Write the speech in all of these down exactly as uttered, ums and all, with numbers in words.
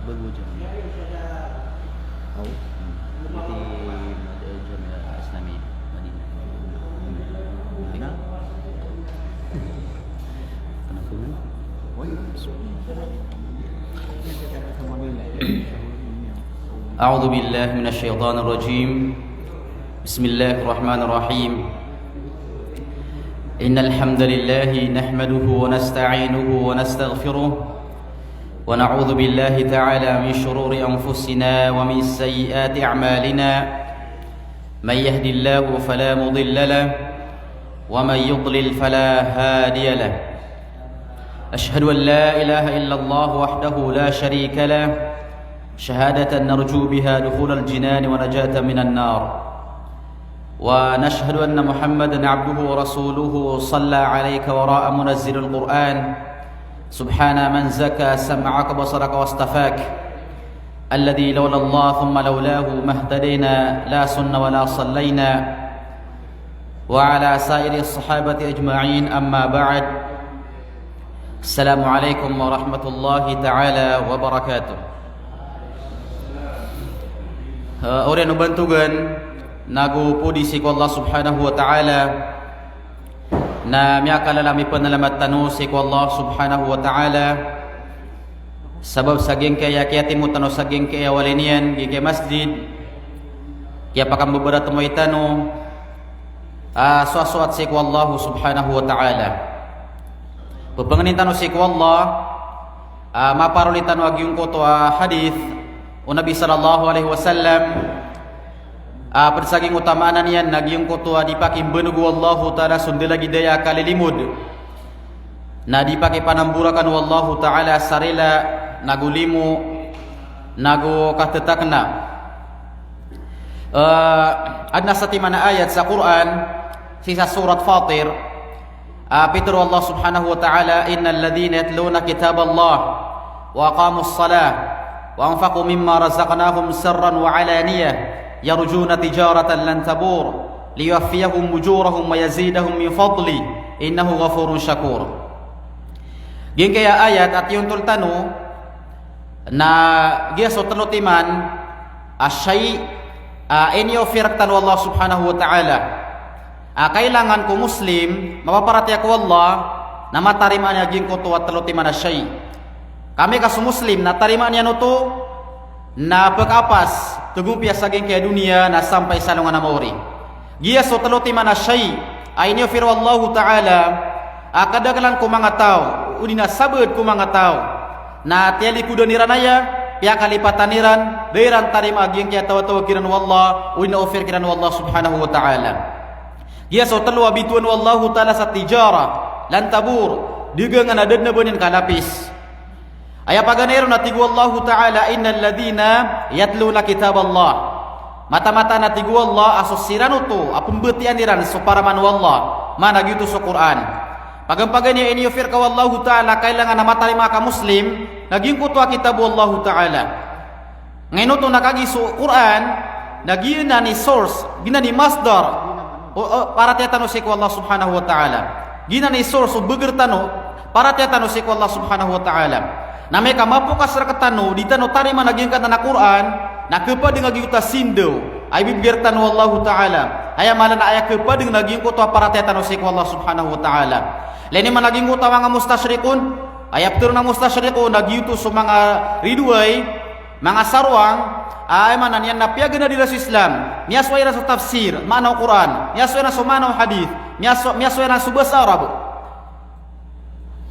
Bago dyan. Aw? Hmm. Iti Mad-, eh, Jamia Islami Madinah. Madinah. Kenapa, man? أعوذ بالله من الشيطان الرجيم. بسم الله الرحمن الرحيم. إن الحمد لله نحمده ونستعينه ونستغفره، ونعوذ بالله تعالى من شرور أنفسنا ومن سيئات أعمالنا. من يهد الله فلا مضل له، ومن يضلل فلا هادي له. أشهد أن لا إله إلا الله وحده لا شريك له، شهادة نرجو بها دخول الجنان ونجاة من النار. ونشهد أن محمدا عبده ورسوله، صلى عليك وراء منزل القرآن، سبحان من زكى سمعك وبصرك واصطفاك، الذي لولا الله ثم لولاه ما اهتدينا لا صمنا ولا صلينا، وعلى سائر الصحابة أجمعين، أما بعد. Assalamu alaikum warahmatullahi ta'ala wabarakatuh. Eh, oriyan o bantogan, nago podi sii ko Allah subhanahu wa ta'ala, na miyakalala a mipanalamat tano sii ko Allah subhanahu wa ta'ala, sabap sa giyangkaya kiyatimo tano sa giyangkaya walay niyan, giyangkaya masjid, kiyapakambabaratemoy tano, ah, soasoat sii ko Allah subhanahu wa ta'ala. Pepengenin tano sii ko Allah, ah, maparoli tano a giyangkoto a hadith o Nabi sallallahu alaihi wasallam, ah, ped sa giyangkoto a maana niyan na giyangkoto a di pakimbeneg o Allahu ta'ala so ndalagid aya a kalilimod, na di pakipanamburakan o Allahu ta'ala sa rila, nago limo, nago katetakna. Eh, aden a satiman a ayat sa Qur'an, sii sa surat Fatir, a pitero o Allah subhanahu wa ta'ala, "Innal ladhina yatluna kitaballahi wa aqamus salata wa anfaqu mimma razaqnahum sirran wa alaniyatan yarjuna tijaratan lan tabur, liyuwaffiyahum ujurahum wa yazidahum min fadlihi, innahu ghafurun shakur." Giyangkaya ayat a tiyontol tano, na giya so telo timan a shay a inioffer rektano o Allah subhanahu wa ta'ala. A kailangan ko Muslim, mapaparatiyaya ko Allah, na matarimaan iyan giyangkoto a telo timan a shay. Ka amay ka so Muslim na tarimaan iyan oto, na pekapas, tegompiya sa giyangkaya doniya, na sampay sa alongan a maori. Giya so telo timan a shay a inioffer o Allahu ta'ala a kadaklan ko manga taw, odi na sabaad ko manga taw, na tiyalikodan iran aya, piyakalipatan iran, da iran tarimaa giyangkaya tawatawag kiran o Allah, odi na offer kiran o Allah subhanahu wa ta'ala. Giya so telo a bitowan o Allahu ta'ala sa tijara lan tabur, dagangan a da den a ba niyan kalapis. Aya paganay ron na tig o Allahu ta'ala, "Innal ladhina yatluna kitaballah." Mataan-mataan a tig o Allah a so siran oto a pembatiyaa iran so paraman o Allah, maana giyoto so Qur'an. Paganay-paganay a inioffer ka o Allahu ta'ala, kailangan a matarimaa ka Muslim na giyangkoto a kitab o Allahu ta'ala. Ngaino oto na kagiya so Qur'an na giyanan i source, giyanan i masdar o, o, paratiyaya tano sii ko Allah subhanahu wa ta'ala. Giyanan i source o beger tano, paratiyaya tano sii ko Allah subhanahu wa ta'ala. Na amay ka mapokas rektano, di tano tarimaan a giyangkanan a Qur'an, na kepadeng a giyoto a sindaw a ibibegay rektano o Allahu ta'ala. Aya maana na aya kepadeng na giyangkoto a paratiyaya tano sii ko Allah subhanahu wa ta'ala. Lagid man a giyangkoto a manga mustashriqun, aya petero a mustashriqun na giyoto so manga ridoay, manga sarowang, a aya maana niyan na piyaganad iran so Islam, miyasowa iran so tafsir, maana o Qur'an, miyasowa iran so maana o hadith, miyaso-, miyasowa iran so basa Arab.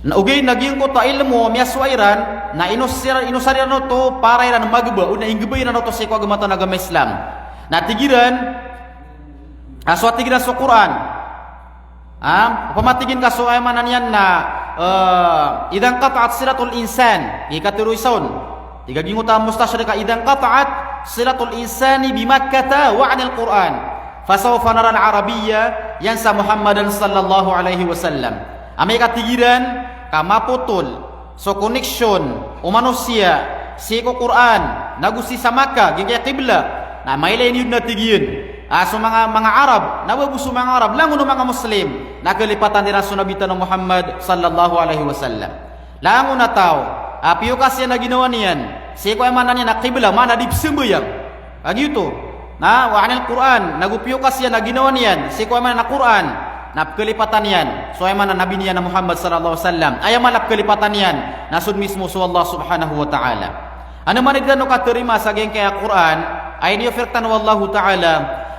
Na ogaid na giyangkoto a ilmo a miyasowa iran, na inosar, inosar iran oto para iran mageba, o na inggeba iran oto sii ko agama tano a agama Islam. Na tig iran a so, a tig iran so Qur'an. Ah, opama tig iyan ka so aya maana niyan na, eh, idha inqata'at silatul insan, ikatharo isa on. Tig a giyangkoto a mustashriq a, "Idha inqata'at silatul insani bi Makkata wa anil Qur'an, fasawfa nara al-Arabiyya yansa Muhammadan sallallahu alaihi wasallam." Amay ka tig iran ka mapotol so connection o manosiya sii ko Qur'an, nago sii sa Makkah, giyangkaya qibla, na mailay niyo den a tig iyan a so manga, manga Arab, na ba bo so manga Arab, langon o manga Muslim, na kalipatan iran so Nabi tano Muhammad sallallahu alaihi wasallam. Langon a taw a piyokas iyan a ginawa niyan, sii ko aya maana niyan na qibla, maana di pzambayang. Kagiya oto, na wa anil Qur'an, nago piyokas iyan a ginawa niyan sii ko aya maana na Qur'an, na pkhalipatan iyan so aya maana na Nabi niyan a Muhammad sallallahu alaihi wasallam. Aya maana pkhalipatan iyan na so dn mismo so Allah subhanahu wa ta'ala. Andamanaya di tano katarima sa giyangkaya Qur'an a inioffer tano o Allahu ta'ala,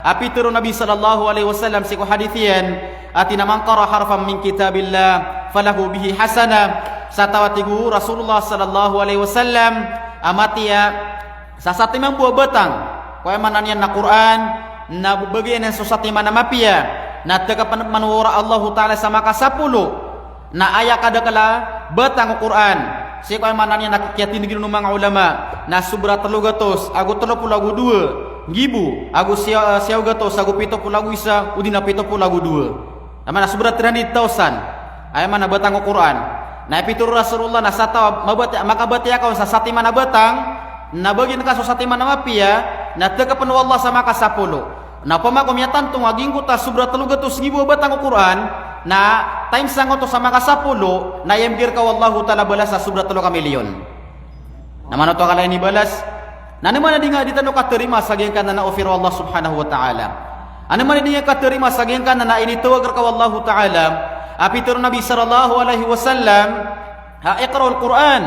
a pitharo o Nabi sallallahu alaihi wasallam sii ko hadith iyan, a tig iyan a man qara'a harfan min kitabillah falahu bihi hasanah. Sa taw, a tig o Rasulullah sallallahu alaihi wasallam, a matiya sa satiman bo a batang ko aya maana niyan na Qur'an, na babagay iyan so satiman a mapiya, na tgpn man o Allahu ta'ala sa makasapolo. Na aya kadakl a batang o Qur'an sii ko aya maana niyan na kiyatindg on o manga ulama na sobra tlo gatos ago tlo polo ago dowa nggibo ago siyaw, siyaw gatos ago pito polo ago isa, odi na pito polo ago dowa. Na maana sobra three hundred thousand aya maana batang o Qur'an. Na aya pitharo o Rasulullah na sa taw a mabati-, makabatiya ka on sa satiman a batang, na bagian ka so satiman a mapiya, na tgpn o Allah sa makasapolo. Na opama ko miyatanto nga giyangkoto a sobra tlo gatos nggibo a batang o Qur'an, na times angkoto sa makasapolo, na aya mbgay rka o Allahu ta'ala balas a sobra tlo ka milyon. Na maana oto a kala ini balas. Na andamanaya di nga di tano katarima sa giyangkanan a offer o Allah subhanahu wa ta'ala. Andamanaya di nga katarima sa giyangkanan a initawag rka o Allahu ta'ala a pitharo o Nabi sallallahu alaihi wasallam, ha, "Iqra'ul Qur'an,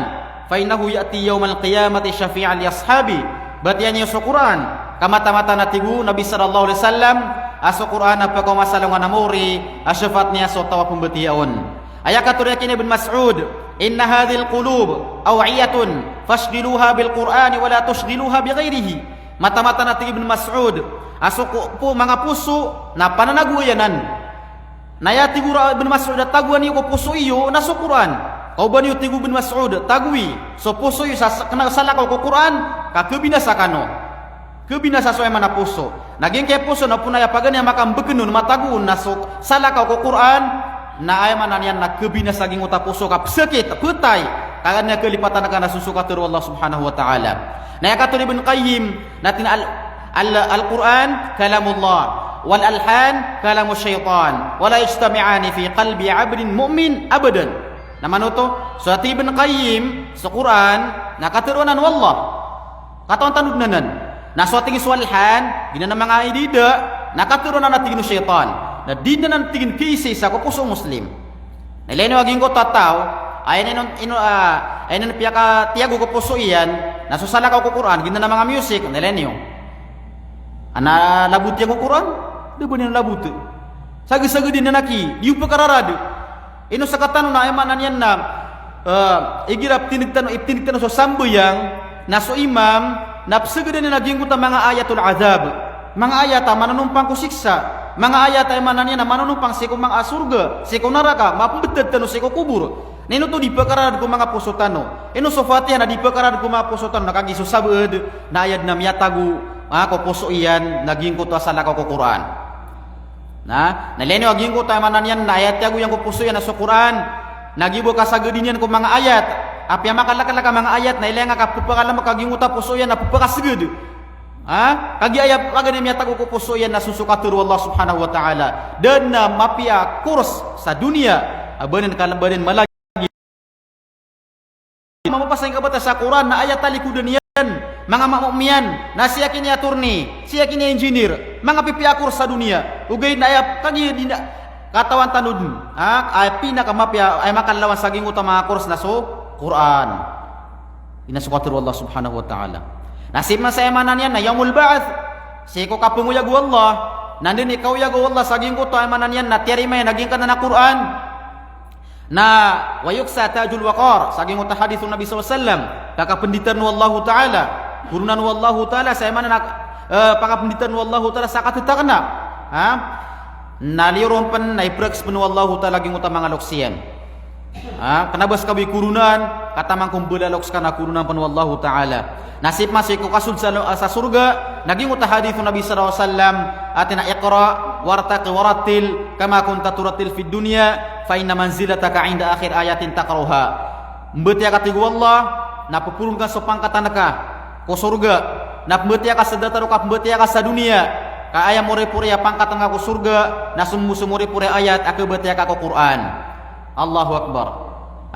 fa innahu ya'ti yawmal qiyamati shafi'an li ashabi." Batiya niyo so Qur'an, ka mataan-mataan a tig o Nabi sallallahu alaihi wasallam a so Qur'an a pkaoma sa alongan a mawri a shafaat niyan so taw a pmbatiya on. Aya katharo iyan a tig o Ibn Mas'ud, "Inna hadhihil qulub aw'iyatun fashghiluha bil Qur'ani wa la tushghiluha bi ghairihi." Mataan-mataan a tig o Ibn Mas'ud a so ko-, po-, manga poso na pananagowayanan. Na aya tig o Ibn Mas'ud a tagowa niyo ko poso iyo na so Qur'an. Ka oba niyo, tig o Ibn Mas'ud, tagowi so poso iyo sa, sa, kna salakaw ko Qur'an, ka khabinasa kano. Khabinasa so aya maana poso. Na giyangkaya poso na opama aya paganay a makambkn on, matago on na so salakaw ko Qur'an, na aya maana niyan na khabinasa giyangkoto a poso ka psakit, ptay, ka an aya khalipatan ka na so, so katharo o Allah subhanahu wa ta'ala. Na aya katharo o Ibn Qayyim, na tig iyan a al-, al-, Al-Qur'an kalamullah, wal alhan kalamush shaytan, wa la yajtami'ani fi qalbi abdin mu'min abadan. Na maana oto, so tig o Ibn Qayyim, so Qur'an na katharo anan o Allah. Katawan tano dn anan. Na so tig iyan so alhan, giyanan a manga ida-ida, na katharo anan a tig iyan o shaytan. Na di anan tig iyan kaisaisa ko poso o Muslim. Na ilay niyo a giyangkoto a taw a aya niyan on, ino, ah, aya niyan piyakatiyago ko poso iyan na so salakaw ko Qur'an, giyanan a manga music, na ilay niyo. Ana labot iyan ko Qur'an, da ba niyan labot. Sagad-sagad iyan a ki, di pkararad. Ino sktano na aya maana niyan na, eh, igira ptindg tano, iptindg tano so sambayang, na so imam na psagadan iyan a giyangkoto a manga ayatul adhab. Manga ayat a manonompang ko siksa. Manga ayat a aya maana niyan na manonompang sii ko manga sorga, sii ko naraka, mapmbtad tano sii ko kobor. Na ino oto di pkararad ko manga poso tano. Ino so Fatiha na di pkararad ko manga poso tano, na kagiya so sabaad na aya dn a miyatago, ah, ko poso iyan na giyangkoto a salakaw ko Qur'an. Na, na ilay niyo a giyangkoto a aya maana niyan na aya tiyago iyan ko poso iyan na so Qur'an. Na giya bo kasagadi niyan ko manga ayat. Apiya makalklk a manga ayat, na ilay nga kapphakalamak a giyangkoto a poso iyan na pphakasgad. Ha? Kagiya aya paganay a miyatago ko poso iyan na so, so katharo o Allah subhanahu wa ta'ala. Da dn a mapiya a course sa doniya a ba niyan kal-, ba niyan malagid. Mamapasang ka bata sa Qur'an na aya talikodan iyan, manga mambo iyan, na sii a kiniya attorney, sii a kiniya engineer, manga pipiya a course sa doniya. Ogaid na aya kagiya di na katawan tano dn, ha, aya pinakamapiya, aya makalawan sa giyangkoto a manga course na so Qur'an. Ino so katharo o Allah subhanahu wa ta'ala. Na sii pman sa aya maana niyan na yawmul ba'th, sii ko kapangoyag o Allah, na anda i kaoyag o Allah sa giyangkoto a aya maana niyan na tiyarima iyan a giyangkanan a Qur'an. Na wa yuksa tajul waqar, sa giyangkoto a hadith o Nabi sallallahu alaihi wasallam, pakapnditan o Allahu ta'ala, koronan o Allahu ta'ala sa aya maana na, eh, pakapnditan o Allahu ta'ala sa katatakna. Ha? Na liyo ron pn na ipraks pn o Allahu ta'ala giyangkoto a manga loks iyan. Ha? Kna ba ska bo i koronan, ka taman ko mbala a loks ka na koronan pn o Allahu ta'ala. Na sii pman sii ko kasold sa lo-, sa sorga, na giyangkoto a hadith o Nabi sallallahu alaihi wasallam, a tig iyan a iqra wartaqi warattil kama kunta turattil fid dunya, fa inna manzilataka inda akhir ayatin taqra'uha. Mbatiya ka, tig o Allah, na pporon ka so pangkatan ka ko sorga, na pmbatiya ka sa datar o kapmbatiya ka sa doniya, ka aya moripori a pangkatan ka ko sorga na so mo-, so moripori a ayat a kabatiya ka ko Qur'an. Allahu Akbar.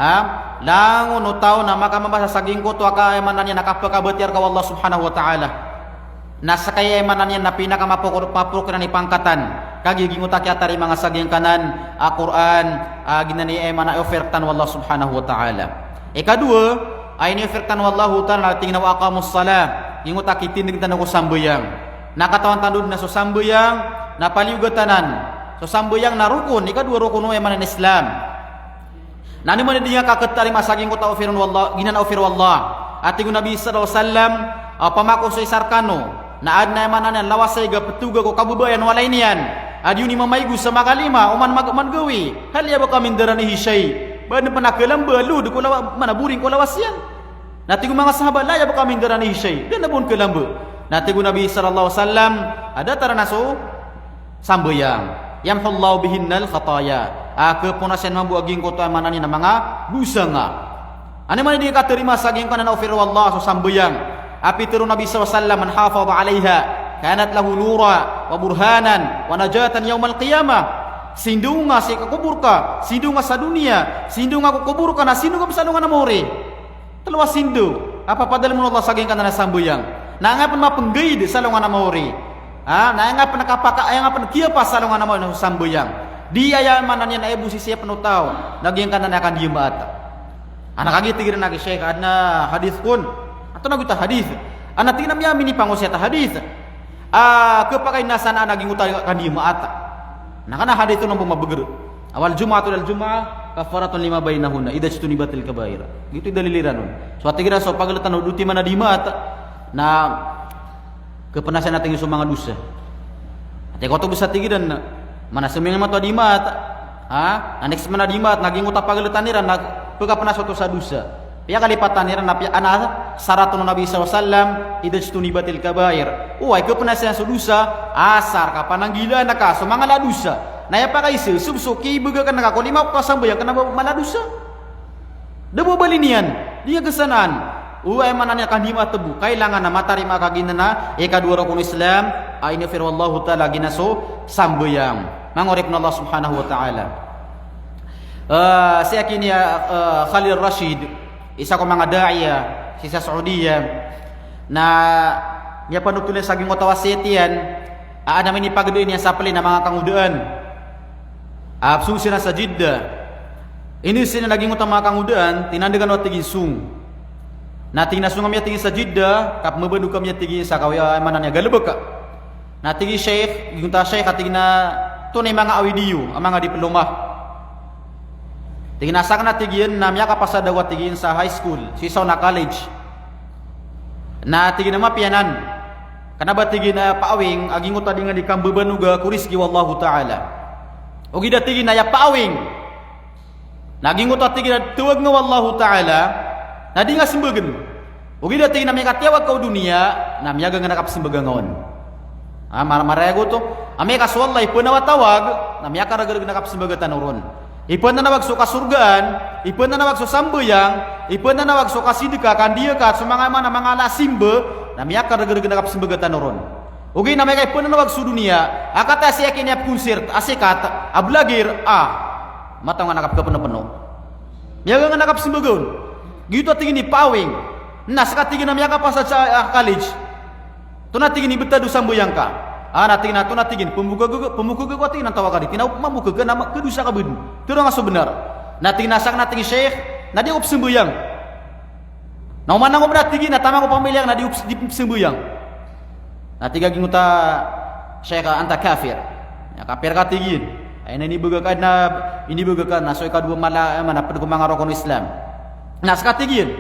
Ha? Langon o taw na makamabasa sa gingkoto a ka, aya maana niyan na kapakabatiya rka o Allah subhanahu wa ta'ala. Na ska aya maana niyan na pinakamapokor-, mapokor iran i pangkatan. Kagiya gingkoto a kiyatarima nga sa giyangkanan a Qur'an, a giyanan i aya maana i offer tano o Allah subhanahu wa ta'ala. Ikadowa, a ini offer tano o Allah ta'ala na tig iyan a wa aqamus salah. Gingkoto a kitindg tano ko sambayang. Na katawan tano dn a so sambayang, na paliogat anan. So sambayang na rokon, ikadowa rokon o aya maana i Islam. Na ino man i di nga kaketarima sa gingkoto a offer o Allah, giyanan a offer o Allah. A tig o Nabi sallallahu alaihi wasallam, a, opama ko so isa rkano na adn a aya maana niyan lawasayg a ptoga ko kababayaan o walay niyan. A di on i mamaygo sa makalima, oman mag-, man gawii. Hal yabqa min daranihi shay. Ba adn pn a kalamba a load ko lawa-, maana boring ko lawas iyan. Na tig o manga sahaba, la yabqa min daranihi shay. Da dn a ba on kalamba. Na tig o Nabi sallallahu alaihi wasallam, a datar anan so sambayang. Yamhullahu bihinnal khataya. A, khaponas iyan mambo a gingkoto a aya maana niyan a manga dosa nga. Anda man i di katarima sa giyangkanan a offer o Allah so sambayang. A pitharo o Nabi sallallahu alaihi wasallam, "Man hafadha alaiha kanat lahu nura wa burhanan wa najatan yawmal qiyamah." Sindaw nga sii ko kobor ka, sindaw nga sa doniya, sindaw nga ko kobor ka, na sindaw nga sa alongan a mawri. Tlo a sindaw a papadalm o Allah sa giyangkanan a sambayang. Na aya nga pn mapnggaid sa alongan a mawri. Ha? Na aya nga pn kapaka-, aya nga pn kiyapa sa alongan a mawri na so sambayang. Di aya maana niyan na aya bo sisiyapn o taw na giyangkanan a kandiya maata. Ana kagiya tig iran a ki Sheikh, adn a hadith kon. Antonaa gioto a hadith? Ana tig iran a miyaminipangosiyat a hadith. A, khapakay na sanaan a giyangkoto a kandiya maata. Na kna a hadith on mambo mabagr. A, wal jumu'atu ilal jumu'ah kaffaratun lima bainahunna idha ijtunibatil kabair. Gioto i dalil iran on. So a tig iran so pagltan o dotiman a di maata na khapnas iyan a tig iyan so manga dosa. A tig oto bo sa tig iran na, maana so manga mato a di maata. Ha? Na next man a di maata, na giyangkoto a pagltan iran na pkhapnas oto sa dosa. Piyakalipatan iran na piya-, ana sarat o Nabi sallallahu alaihi wasallam, idha ijtunibatil kabair. Oway, khapnas iyan so dosa, asar ka pananggilaan ka so manga mala a dosa. Na aya pakaiza, so bo so kibgay ka na ka ko lima wakto a sambayang kna ba mala a dosa. Da bo a bali niyan, di nga kasanaan. Oway, maana niyan a kandiya maata bo, kailangan a matarima ka giyanan a ikadowa rokon o Islam, a ini offer o Allahu ta'ala giyanan so sambayang. Manga oripn o Allah subhanahu wa ta'ala. Eh, si Akhi ini, eh, Khalil Rashid, isa ko manga da'iya sii sa Saudiya, na miyapanothol iyan sa giyangkoto a wasiyat iyan, a adn a minipagdaan iyan sa plane a manga kangodaan. A psong siran sa Jeddah. Ini siran a giyangkoto a manga kangodaan, tinandg kano a tig iyan song. Na tig iyan a song ami a tig iyan sa Jeddah, ka pmbabaloy kami a tig iyan sa kawya, aya maana niyan a galbk. Na tig i Sheikh, giyangkoto a Sheikh a tig iyan a tonaa i manga awid iyo a manga diploma. Tig iyan a sakn a tig iyan na miyakapasad ako a tig iyan sa high school, sii sa on a college. Na tig iyan a mapiya anan. Kna ba tig iyan a paawing a giyangkoto a di nga di kambabanog ko rizki o Allahu ta'ala. Ogaid a tig iyan a aya paawing na giyangkoto a tig iyan a tawag nga o Allahu ta'ala, na di nga smbagn. Ogaid a tig iyan a amay ka tiyawag ka o doniya, na miyaga ngka a kapsmbaga nga on. A, mar-, maraya oto. Amay ka so Allah i pnawa tawag, na miyakargrg ngka a kapsmbaga tano ron. I pnanawag so kasorgaan, i pnanawag so sambayang, i pnanawag so kasidka, kandiya ka, so manga, manga, manga mala a simba, na miyakargrg ngka a kapsmbaga tano ron. Ogaid na amay ka i pnanawag so doniya, a kataya si Akhi ini a pkonsert, a sikat, a blagir, a. Mataw ngka a kapkapnopno. Miyaga ngka a kapsmbaga on. Giyoto a tig iyan i paawing. Na ska tig iyan a miyakapasad sa, ah, college. Tonaa tig iyan i btad o sambayang ka? A, na tig iyan a tonaa tig iyan, pmbokag, pmbokag ako a tig iyan antawa ka di. Tig iyan a mambo ka, kna ba kadosa ka bdn. Tharoa ngka so bnar. Na tig iyan a sakn a tig iyan Sheikh, na di ako psambayang. Na oman ako bnar tig iyan a taman ko pamilya akn na di ako ps-, di psambayang. Na tig a giyangkoto a Sheikh a anta kafir. Aya kafir ka tig iyan. Aya na inibgay ka na, inibgay ka na so ikadowa mala, aya maana pd ko manga rokon o Islam. Na ska tig iyan.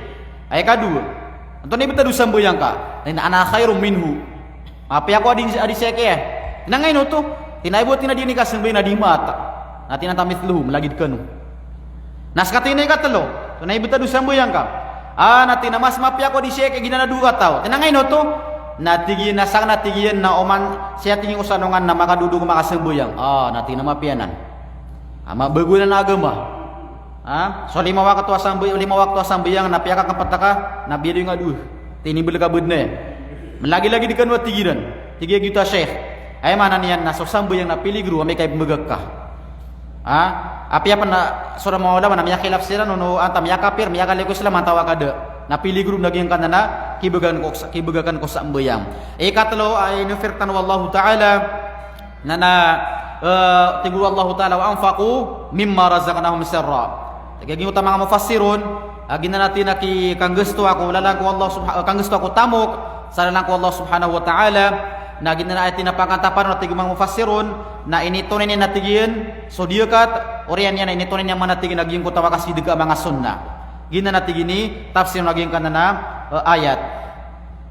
Aya ikadowa. Antonaa i btad o sambayang ka? Tig iyan a ana khairun minhu. Mapiya ako a di, a di sii ki. Tig iyan a ino oto? Tig iyan a aya bo tig iyan a di niyan kasambayang na di maata. Na tig iyan a anta mithluhu, mlagid kano. Na ska tig iyan a ikatlo. Antonaa i btad o sambayang ka? A, na tig iyan a mas mapiya ako a di sii ki giyanan a dowa kataw. Tig iyan a ino oto? Na tig iyan a sakn a tig iyan na oman sii a tig iyan ko salongan na makadodo ko makasambayang. A, na tig iyan a mapiya anan. A, mabago anan a agama. Ha? So lima wakto a sambay-, lima wakto a sambayang na piyakakmpt ka, na biyadoy nga dowa. Tinimbl ka bdn iyan. Mlagilagid kano a tig iran. Tig iyan a giyangkoto a Sheikh. Aya maana niyan na so sambayang na piligro amay ka ipmbgay ka. Ha? Apiya pn na so manga ulama na miyakhilaf siran, o antaa miyakapir, miyakalig ko Islam, antaa ka da. Na piligorom na giyangkanan a kibgan ko sa, kibgan ko sa sambayang. Ikatlo a inoffer tano o Allahu Ta'ala, na, na, eh, tig o Allahu Ta'ala, "Wa anfaqu mimma razaqnahum sirra." Tig a giyangkoto a manga mufassirun, a giyanan a tig iyan a ki-, kanggastoa ko lalan ko Allah subha-, eh, kanggastoa ko tamok sa lalan ko Allah Subhanahu wa Ta'ala, na giyanan a tig iyan a pakantapan, na tig o manga mufassirun, na initonay niyan a tig iyan so diyakat, oriyan iyan a initonay niyan man a tig iyan a giyangkoto a makasidka a manga sunnah. Giyanan a tig iyan i tafsir na giyangkanan a, eh, ayat.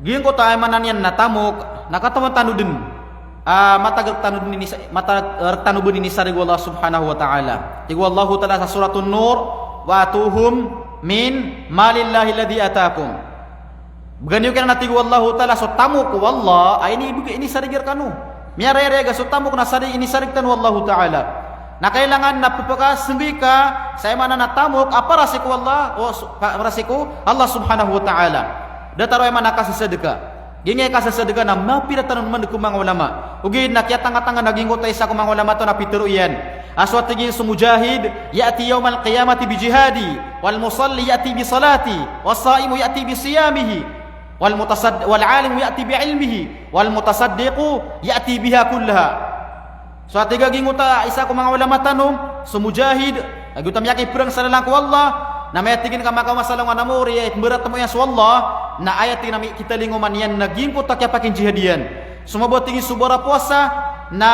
Giyangkoto a aya maana niyan na tamok, na katawan tano dn. Ah, matag rktano dn ini sa-, matag rktano dn inisarig o Allah Subhanahu wa Ta'ala. Tig o Allahu Ta'ala sa Suratun Nur, "Wa atuhum min malillahi alladhi atakum." Bgan iyo kiran a tig o Allahu Ta'ala so tamok o Allah a ini, inisarig rkano. Miyarayarayag a so tamok na sarig, inisarig tano o Allahu Ta'ala. Na kailangan na pphakasnggi ka sa aya maana na tamok a para sii ko Allah, o s-, pa-, para sii ko Allah Subhanahu wa Ta'ala. Datar o aya maana kasasadka. Giyangkai kasasadka na mapira tano man ko manga ulama. Ogaid na kiyatangatanga na giyangkoto a isa ko manga ulama tano na pitharo iyan a so a tig iyan so mujahid, "Ya'ti yawmal qiyamati bi jihadi, wal musalli ya'ti bi salati, was saimu ya'ti bi siyamihi, wal mutasad-, wal alimu ya'ti bi ilmihi, wal mutasaddiqu ya'ti biha kullaha." So a tig a giyangkoto a isa ko manga ulama tano, so mujahid, a giyoto a miyakiprang sa lalan ko Allah, na miyatigan ka makaoma sa alongan a mori, aya imbratmo iyan so Allah, na aya tig iyan a mi-, kitalingoman iyan na giyangkoto a kiyapakinjihad iyan. So mabaya tig iyan so barapowasa, na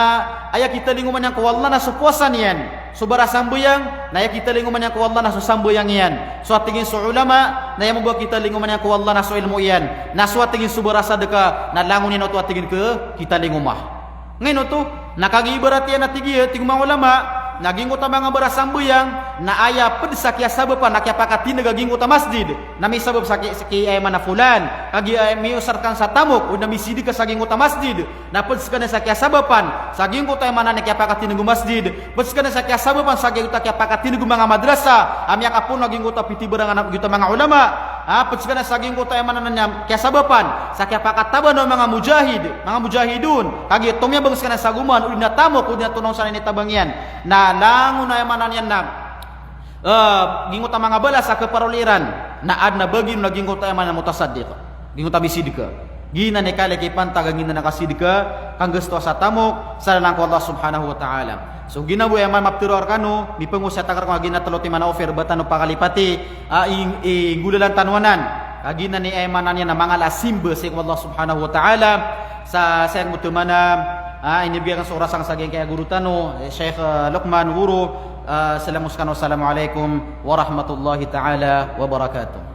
aya kitalingoman iyan ko Allah na so powasa niyan. So barasambayang, na aya kitalingoman iyan ko Allah na so sambayang iyan. So a tig iyan so ulama, na aya mabaya kitalingoman iyan ko Allah na so ilmo iyan. Na so a tig iyan so barasadka, na langon iyan oto a tig iyan ki-, kitalingoma. Ngayon oto, na kagiya ibarat iyan a tig iyan, tig o manga ulama, na giyangkoto a manga barasambayang, na aya pd sa kiyasabapan a kiyapakatindg a giyangkoto a masjid, na misabap sa ki-, sa ki-, aya maana fulan, kagiya aya miosar rkano sa tamok, o na misidka sa giyangkoto a masjid, na pd skaniyan sa kiyasabapan sa giyangkoto a aya maana niyan kiyapakatindg o masjid, pd skaniyan sa kiyasabapan sa giyangkoto a kiyapakatindg o manga madrasa, a miyakapoon a giyangkoto a pithibarangan a giyangkoto a manga ulama, a pd skaniyan sa giyangkoto a aya maana niyan kiyasabapan sa kiyapakataban o manga mujahid, manga mujahidun, kagiya tomiyabang skaniyan sa goman, odi na tamok, odi na tonaw sa initabang iyan. Na langon a aya maana niyan na, eh, giyangkoto a manga balas a kaparoli iran, na adn a bagian on a giyangkoto a aya maana mutasaddiq. Giyangkoto a misidka. Giyanan i kala i kipantag a giyanan a kasidka, kanggastoa sa tamok sa lalan ko Allah Subhanahu wa Ta'ala. So giyanan bo aya maana maptharo rkano, mipangosiyat akn rkano a giyanan a tlo timan a offer ba tano pakalipati, a i-, i-, inggolalan tano anan. Ka giyanan i aya maana niyan na mangala a simba sii ko Allah Subhanahu wa Ta'ala. Sa, sa aya giyangkoto a maana, a, inibgay akn so oras angkai sa giyangkai a goro tano, eh, Sheikh, eh, Luqman Guro, eh, sa langon skano, assalamu alaikum warahmatullahi ta'ala wabarakatuh.